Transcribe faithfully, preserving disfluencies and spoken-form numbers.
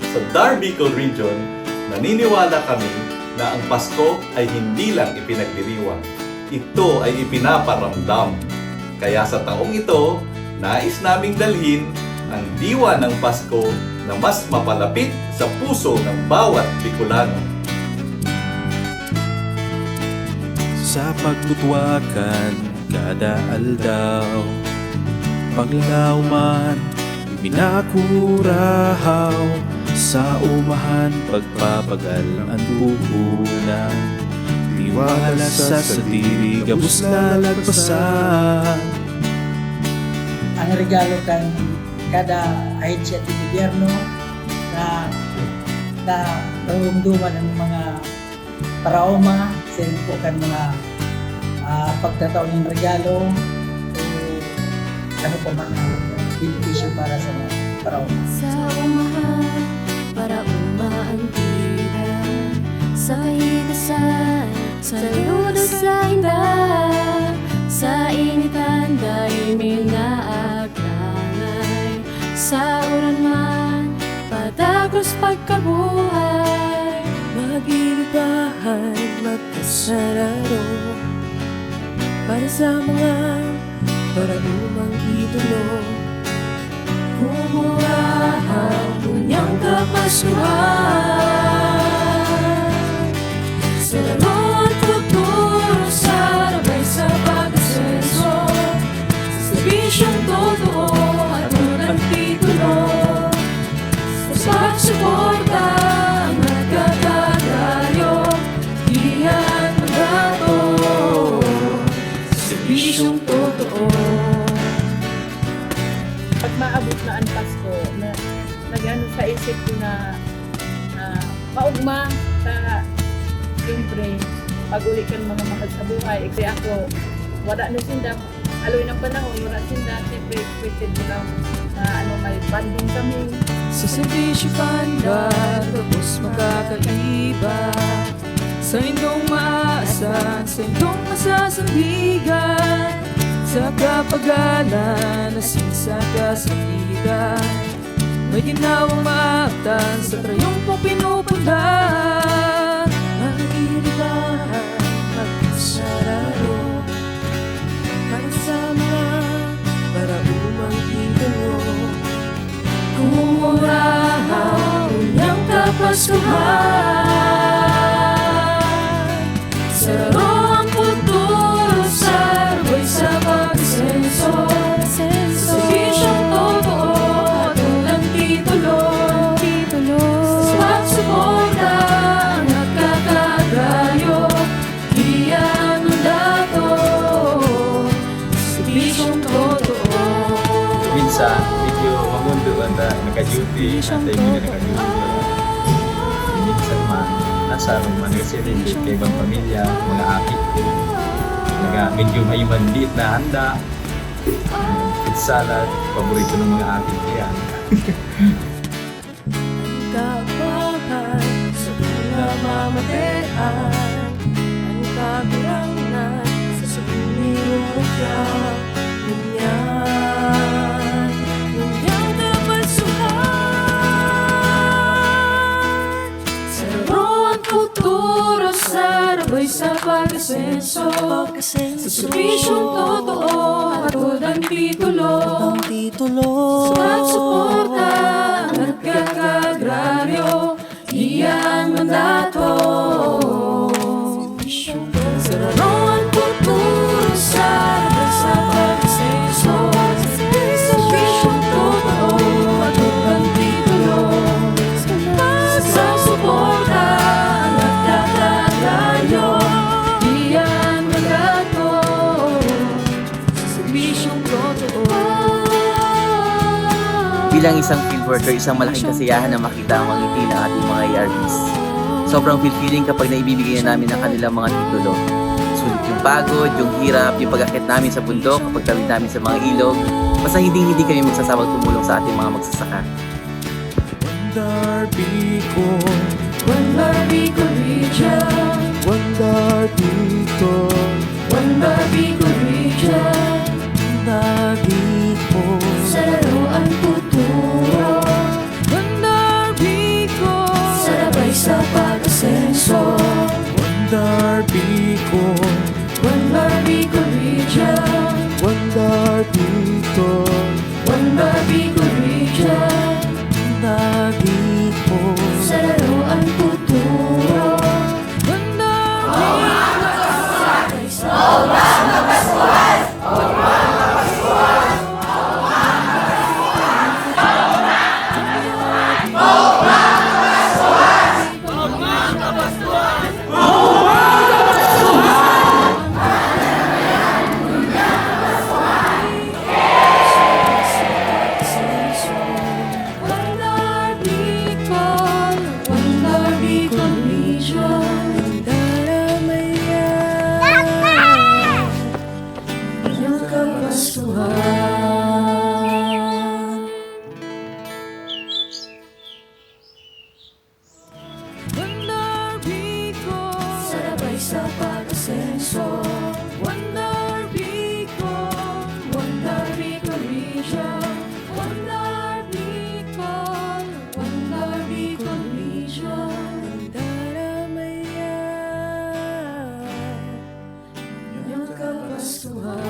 Sa Dar Bicol Region, naniniwala kami na ang Pasko ay hindi lang ipinagdiriwang, ito ay ipinaparamdam. Kaya sa taong ito, nais naming dalhin ang diwa ng Pasko na mas mapalapit sa puso ng bawat Bicolano. Sa pagtutwakan kada aldaw, paglalaw man, minakurahaw, sa umahan pagpapagal an puhunan, tiwala sa sadiri gabos lalagpasan. Ang regalo kan kada ahensya ti gobyerno na nararomdoman ang mga paraoma sa po kan mga ah, pagtatao ng regalo, eh, ano pa man ang benepisyo para sa mga paraoma. Sa umahan, paraoma an tiran. Sa kahigasan, saludo sainda. Sa initan, dai mi naagrangay. Sa uran man, padagos pagkabuhay. Magiribahan, magkasararo. Para sa mga paraomang idolo, kumurahaw ngunyan Kapaskuhan. Sa laron futuro, sarabay sa pag-asenso, sa serbisyong totoo, hatod ang titulo. Sa pagsuporta, ang nagkakagaryo, iyan ang dato. Sa serbisyong totoo. Pag maabot na an Pasko, na, nag-ano sa isip ko na ah, maugma sa, siyempre, pag-uli kan mga mahal sa buhay. Kasi ako, wala na sinda. Haloy ng panahon, wala sinda. Siyempre, expected ko lang na ano, may bonding kami. Sa serbisyo pandal, tapos makakaiba. Saindong maasa, saindong masasandigan. Sa kapagalan, asin sa kasakitan. May ginawang maabtan, sa trayumpong pinupundan. Ang iribahan, magsararo. Para sa mga paraomang idolo. Kumurahaw ngunyan Kapaskuhan. Sa laron futuro, sarabay sa pag-asenso. Sa serbisyong totoo, hatod ang titulo. Sa pagsuporta, ang nagkakagaryo, iyan ang dato. Sa serbisyong totoo. Minsan, medyo mamundo ang na, naka-duty, antay mo na naka-duty. Minsan man, nasa room man, nag-celebrate kay ibang pamilya, mga aki ko. Mga medyo may mandiit na handa. Fruit salad, paborito ng mga aki ko yan. Ang kapahan sa pinamamatean, ang kagurangnan sa sumirurugya. Ngunyan, ngunyan Kapaskuhan. Sa laron futuro, sarabay sa pag-asenso. Sa serbisyong totoo, hatod ang titulo. Sa pagsuporta, ang nagkakagraryo, iyan mandato. Sa laron futuro, sarabay sa pag-asenso. Sa serbisyong totoo, hatod ang titulo. Sa suporta, ang nagkakagraryo, iyan mandato. Sa serbisyong totoo. Bilang isang field worker, isang malaking kasiyahan na makita ang mga ngiti ng ating mga A R Bs. Sobrang fulfilling kapag naibibigay na namin ang kanilang mga titulo. Sulit yung pagod, yung hirap, yung pag-akyat namin sa bundok, pagtawid namin sa mga ilog, basta hindi hindi kami magsasawang tumulong sa ating mga magsasaka. Wonder Bicol, Wonder Bicol Region. Wonder Bicol, Wonder Bicol Region. Wonder Bicol. Sa laruan futuro. Wonder Bicol. Kapastuhan. Wonder Bicol. Sarabay sa pag-asenso. Wonder Bicol. Wonder Bicol Region. Wonder Bicol. Wonder Bicol Region. Wonder Maya. Inyong kapastuhan.